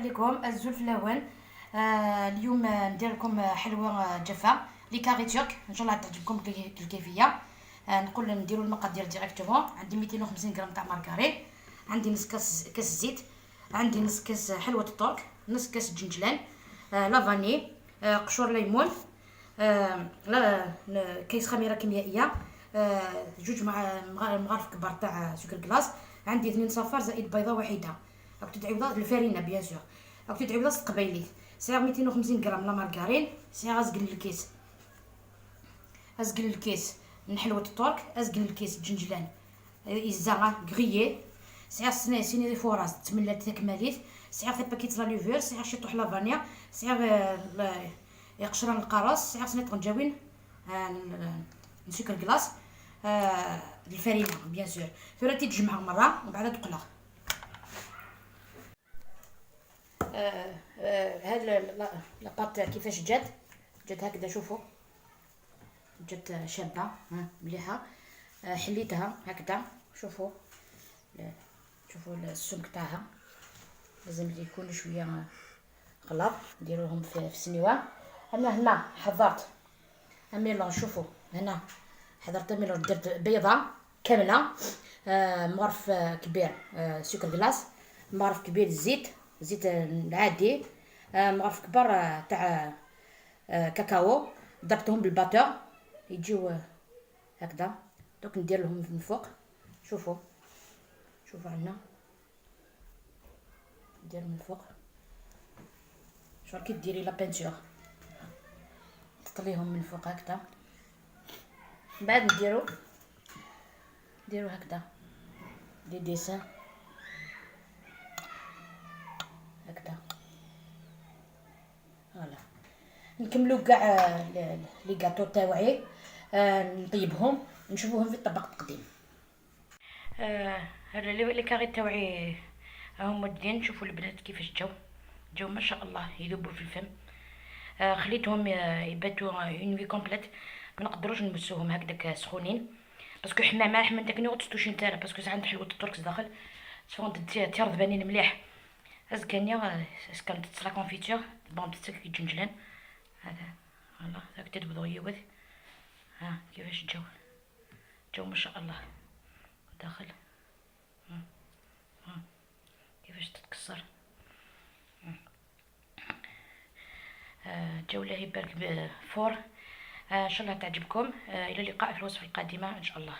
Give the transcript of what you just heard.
عليكم الزلف الاول. اليوم ندير لكم حلوة جافة les carrés turcs، ان شاء الله تعجبكم الكيفيه. نقول نديروا المقادير directement. عندي 250 غرام تاع مارغرين، عندي نص كاس زيت، عندي نص كاس حلوة الترك، نص كاس جنجلان، la vanille، قشور ليمون، لا كيس خميره كيميائيه، جوج مع مغارف كبار تاع سكر glace، عندي 2 صفار زائد بيضة واحده، راك تدعيو الفرينة bien sûr، راك تدعيو قبايلي. سعر 250 غرام la margarine، سعر ازقل الكيس، ازقل الكيس من حلوة الترك، ازقل الكيس جنجلان يزا grillé، سعر سيني فوراس تملات تكماليت، سعر paquet la levure، سعر شيطوح la vanille، سعر قشران القرص، سعر سنيت طنجاوين سكر glace، الفرينة bien sûr. ثورة تجمع مرة ومن بعد تقلق. هاد la pâte كيفاش جات؟ جات هكذا، شوفوا جات شابه مليحة. حليتها هكذا، شوفوا شوفوا السمك تاعها، لازم يكون شوية غلط. نديروهم في السنيوه. انا هنا حضرت mélange، شوفوا هنا حضرت mélange، درت بيضة كامله، مغرف كبير سكر glace، مغرف كبير زيت، زيت العادي، مغرف كبار تاع كاكاو، ضربتهم بال batteur يجيو هكذا. دوك ندير لهم من فوق، شوفوا شوفوا عندنا ندير من فوق. شو كي ديري la peinture تطليهم من فوق هكذا. من بعد نديرو هكذا des dessins هكذا. voilà نكملو كاع les gâteaux تاوعي، نطيبهم نشوفوهم في الطبق التقديم. هاد les carrés تاوعي راهم مودين. شوفوا البنات كيفاش جاو ما شاء الله يذوبوا في الفم. خليتهم يباتوا une nuit complète، ما نقدروش نمسوهم هكذاك سخونين parce que حما مع حما داك نيغ تستوشي نتا، parce que ساعات حلوة الترك داخل سفون تيرض بانين مليح. ازكانيا اسكان la confiture bon تسك الجنجلان هذا. voilà داك تدبضو يوث. ها كيفاش جاو ما شاء الله داخل. ها كيفاش تتكسر. جاو الله يبارك fort. ان شاء الله تعجبكم. الى اللقاء في الوصفة القادمة ان شاء الله.